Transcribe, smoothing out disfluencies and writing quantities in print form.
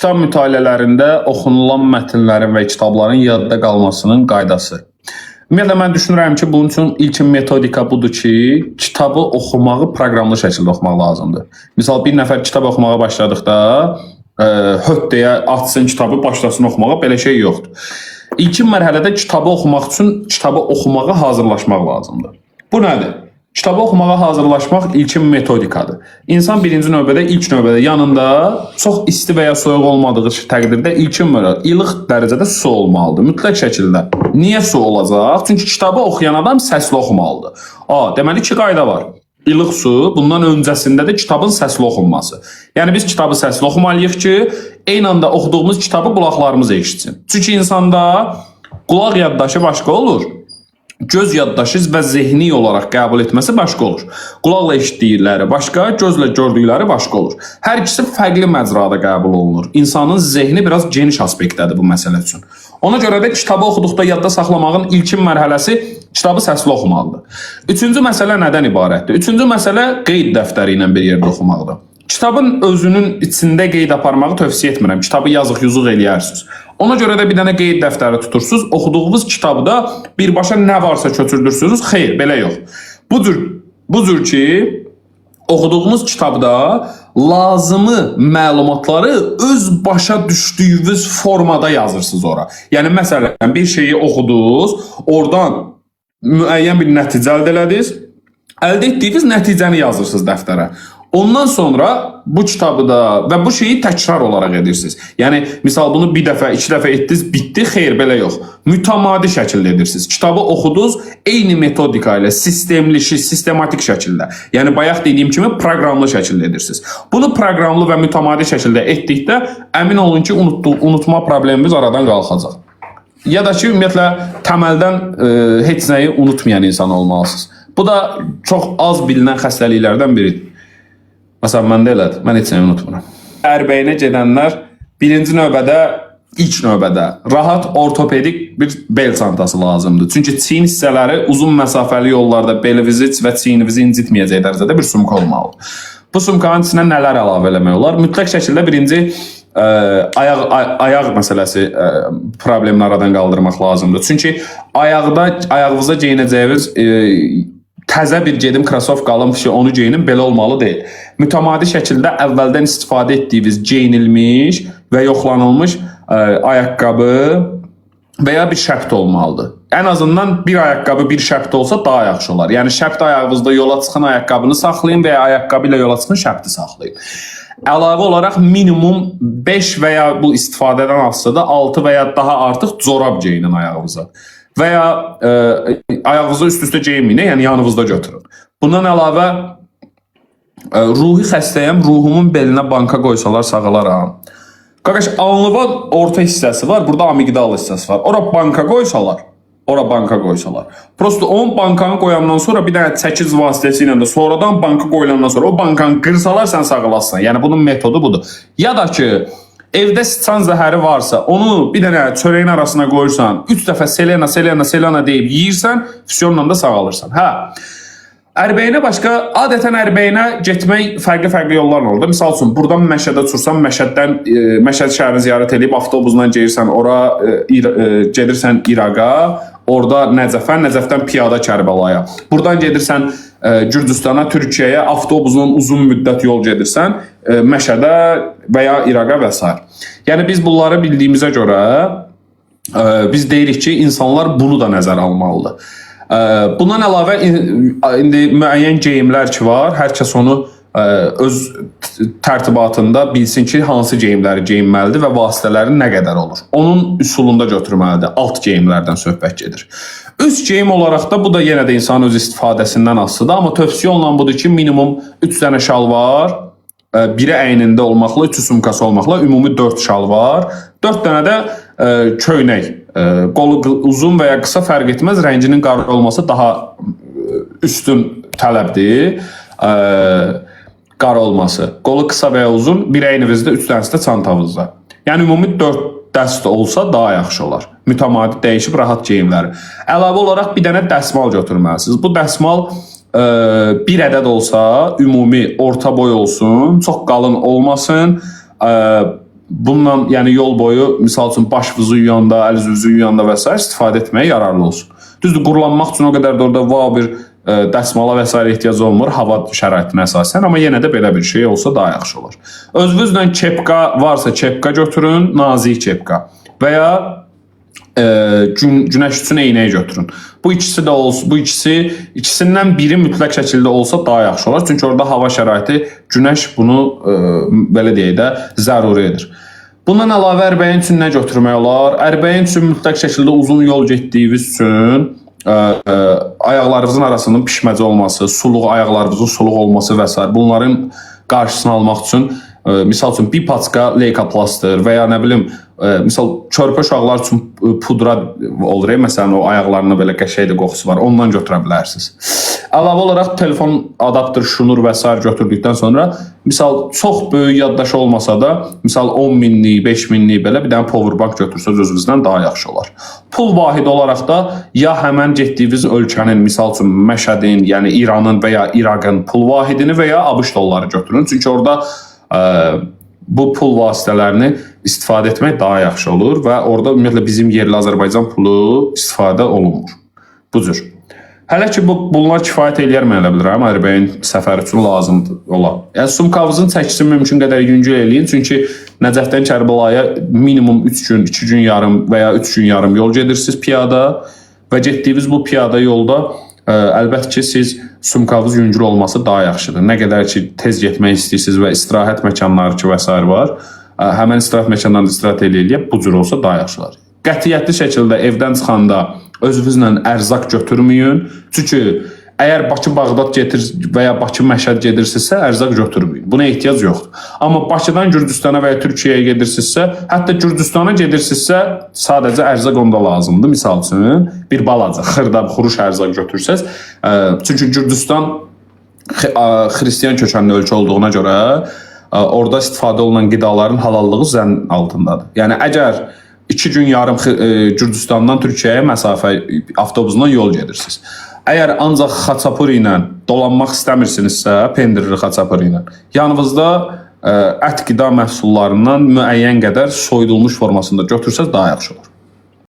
Kitab mütaliələrində oxunulan mətnlərin və kitabların yadda qalmasının qaydası. Ümumiyyətlə mən düşünürəm ki, bunun üçün ilkin metodika budur ki, kitabı oxumağı proqramlı şəkildə oxumaq lazımdır. Misal bir nəfər kitab oxumağa başladıqda, höt deyə açsın kitabı, başlasın oxumağa, belə şey yoxdur. İlkin mərhələdə kitabı oxumaq üçün kitabı oxumağa hazırlaşmaq lazımdır. Bu nədir? Kitabı oxumağa hazırlaşmaq ilkin metodikadır. İnsan birinci növbədə, ilk növbədə yanında çox isti və ya soyuq olmadığı təqdirdə ilkin növbədə ilıq dərəcədə su olmalıdır. Mütləq şəkildə. Niyə su olacaq? Çünki kitabı oxuyan adam səsli oxumalıdır. Deməli iki qayda var. İlıq su, bundan öncəsində də kitabın səsli oxunması. Yəni biz kitabı səsli oxumalıyıq ki, eyni anda oxuduğumuz kitabı qulaqlarımız eşitsin. Çünki insanda qulaq yaddaşı başqa olur, göz yaddaşı və zehni olaraq qəbul etməsi başqa olur. Qulaqla eşitdikləri başqa, gözlə gördükləri başqa olur. Hər ikisi fərqli məcrada qəbul olunur. İnsanın zehni biraz geniş aspektdədir bu məsələ üçün. Ona görə də kitabı oxuduqda yadda saxlamağın ilkin mərhələsi kitabı səsli oxumaqdır. Üçüncü məsələ nədən ibarətdir? Üçüncü məsələ qeyd dəftəri ilə bir yerdə oxumaqdır. Kitabın özünün içində qeyd aparmağı tövsiyə etmirəm. Kitabı yazıq yuzuq eləyərsiniz. Ona görə də bir dənə qeyd dəftəri tutursunuz. Oxuduğunuz kitabda birbaşa nə varsa köçürdürsünüz. Xeyr, belə yox. Bu cür ki, oxuduğumuz kitabda lazımı məlumatları öz başa düşdüyünüz formada yazırsınız ora. Yəni məsələn, bir şeyi oxudunuz, oradan müəyyən bir nəticə əldə elədiniz. Əldə etdiyiniz nəticəni yazırsınız dəftərə. Ondan sonra bu kitabı da və bu şeyi təkrar olaraq edirsiniz. Yəni misal bunu bir dəfə, iki dəfə etdiniz, bitdi. Xeyr, belə yox. Mütəmadi şəkildə edirsiniz. Kitabı oxudunuz eyni metodika ilə, sistemli, sistematik şəkildə. Yəni bayaq dediyim kimi proqramlı şəkildə edirsiniz. Bunu proqramlı və mütəmadi şəkildə etdikdə əmin olun ki, unutma problemimiz aradan qalxacaq. Ya da ki, ümumiyyətlə təməldən heç nəyi unutmayan insan olmalısınız. Bu da çox az bilinən xəstəliklərdən biridir. Məsələn, məndə elədir. Mən heç nəyi unutmuram. Ərbəyinə gedənlər birinci növbədə, ilk növbədə rahat ortopedik bir bel çantası lazımdır. Çünki çiyin hissələri uzun məsafəli yollarda belinizi və çiyininizi incitməyəcək dərəcədə bir sumka olmalıdır. Bu sumkanın içinə nələr əlavə eləmək olar? Mütləq şəkildə birinci ayaq məsələsi problemini aradan qaldırmaq lazımdır. Çünki ayağınıza geyinəcəyiniz təzə bir gedim krasovka alım, onu geyinim, belə olmalı deyil. Mütəmadi şəkildə əvvəldən istifadə etdiyiniz geyinilmiş və yoxlanılmış ayaqqabı və ya bir şərt olmalıdır. Ən azından bir ayaqqabı, bir şərt olsa daha yaxşı olar. Yəni şərt ayağınızda yola çıxın, ayaqqabını saxlayın və ya ayaqqabı ilə yola çıxın, şərti saxlayın. Əlavə olaraq minimum 5 və ya bu istifadədən asılıdır, 6 və ya daha artıq corab geyinin ayağınıza. Və ya ayağınızı üst-üstə geyinməyin, yəni yanınızda götürün. Bundan əlavə ruhi xəstəyəm, ruhumun belinə banka qoysalar sağalaram. Qardaş, alnıva orta hissəsi var, burada amigdala hissəsi var. Ora banka qoysalar, ora banka qoysalar. Prosto onun bankanı qoyandan sonra bir dənə çəkic vasitəsilə də sonradan banka qoyulandan sonra o bankanı qırsalar sən sağalarsan. Yəni bunun metodu budur. Ya da ki, evdə sıçan zəhəri varsa, onu bir dənə çörəyin arasına qoyursan, 3 dəfə Selena, Selena, Selena deyib yeyirsən, fisyonla da sağalırsan. Hə. Ərbəyinə başqa, adətən ərbəyinə getmək fərqli-fərqli yollarla olur. Misal üçün, buradan Məşədə uçursan, Məşəddən Məşəd şəhərini ziyarət edib avtobusla gedirsən ora, gedirsən İraqa, orada Nəcəfə, Nəcəfdən piyada Kərbəlaya. Buradan gedirsən Gürcüstana, Türkiyəyə, avtobusla uzun müddət yol gedirsən, Məşədə və ya İraqa və s. Yəni biz bunları bildiyimizə görə biz deyirik ki, insanlar bunu da nəzərə almalıdır. Bundan əlavə indi müəyyən geyimlər ki var, hər kəs onu öz tərtibatında bilsin ki, hansı geyimləri geyinməlidir və vasitələri nə qədər olur. Onun üsulunda götürməlidir. Alt geyimlərdən söhbət gedir. Üst geyim olaraq da bu da yenə də insanın öz istifadəsindən asılıdır, amma tövsiyə olunan budur ki, minimum 3 dənə şalvar, biri əynində olmaqla, 3 sumkası olmaqla ümumi 4 şalvar, 4 dənə də köynək. Qolu uzun və ya qısa fərq etməz, rənginin qara olması daha üstün tələbdir. Qara olması. Qolu qısa və ya uzun, bir əyninizdə, 3 dənəsi də çantanızda. Yəni ümumi 4 dəst olsa daha yaxşı olar. Mütəmadi dəyişib rahat geyimləri. Əlavə olaraq bir dənə dəsmal götürməlisiniz. Bu dəsmal bir ədəd olsa, ümumi orta boy olsun, çox qalın olmasın. Bununla, yəni yol boyu, misal üçün başınızı yuyanda, əl üzünüzü yuyanda və sair istifadə etməyə yararlı olsun. Düzdür, qurulanmaq üçün o qədər də orada wow bir dəsmala və sair ehtiyac olmur hava şəraitinə əsasən, amma yenə də belə bir şey olsa daha yaxşı olar. Özünüzlə kepka varsa kepka götürün, nazik kepka və ya günəş üçün eynək götürün. Bu ikisi də olsun, bu ikisi ikisindən biri mütləq şəkildə olsa daha yaxşı olar. Çünki orada hava şəraiti, günəş bunu belə deyək də zəruri edir. Bundan əlavə ərbəyin üçün nə götürmək olar? Ərbəyin üçün mütləq şəkildə uzun yol getdiyiniz üçün ayaqlarınızın arasının pişməci olması, suluq, ayaqlarınızın suluq olması və sair bunların qarşısını almaq üçün misal üçün bir paçka leykoplastır və ya nə bilim misal körpə uşaqlar üçün pudra olur, məsələn o ayaqlarına belə qəşəng də qoxusu var, ondan götürə bilərsiniz. Əlavə olaraq telefon adaptör, şnur və sair götürdükdən sonra misal çox böyük yaddaş olmasa da, misal 10 minlik, 5 minlik belə bir dənə power bank götürsəz özünüzdən daha yaxşı olar. Pul vahidi olaraq da ya həmən getdiyiniz ölkənin, misal üçün Məşədin, yəni İranın və ya İraqın pul vahidini və ya ABŞ dolları götürün. Çünki orada bu pul vasitələrini istifadə etmək daha yaxşı olur və orada ümumiyyətlə bizim yerli Azərbaycan pulu istifadə olunmur. Bu cür. Hələ ki bunlar kifayət eləyər, mən elə bilirəm, Ərbəyin səfər üçün lazımdır ola. Yəni sumkavızın çəkisini mümkün qədər yüngül eləyin, çünki Nəcəfdən Kərbəlaya minimum 3 gün, 2 gün yarım və ya 3 gün yarım yol gedirsiniz piyada və getdiyiniz bu piyada yolda əlbəttə ki, siz sumkavız yüngül olması daha yaxşıdır. Nə qədər ki tez getmək istəyirsiniz və istirahət məkanları ki və sair var, həmən istirahət məkanlarında istirahət eləyə bu cür olsa daha yaxşı olar. Qətiyyətli şəkildə evdən çıxanda özünüzlə ərzaq götürməyin. Çünki əgər Bakı-Bağdad gedir və ya Bakı-Məşəd gedirsinizsə, ərzaq götürməyin. Buna ehtiyac yoxdur. Amma Bakıdan Gürcüstana və ya Türkiyəyə gedirsinizsə, hətta Gürcüstana gedirsinizsə, sadəcə ərzaq onda lazımdır. Misal üçün, bir balaca, xırda, xuruş ərzaq götürsəz, çünki Gürcüstan xristian kökənli ölkə olduğuna görə orada istifadə olunan qidaların halallığı zənn altındadır. Yəni əgər 2 gün yarım Gürcüstandan Türkiyəyə məsafə avtobusla yol gedirsiniz. Əgər ancaq xaçapuri ilə dolanmaq istəmirsinizsə, pendirli xaçapuri ilə, yanınızda ət qida məhsullarından müəyyən qədər soyudulmuş formasında götürsəz daha yaxşı olar.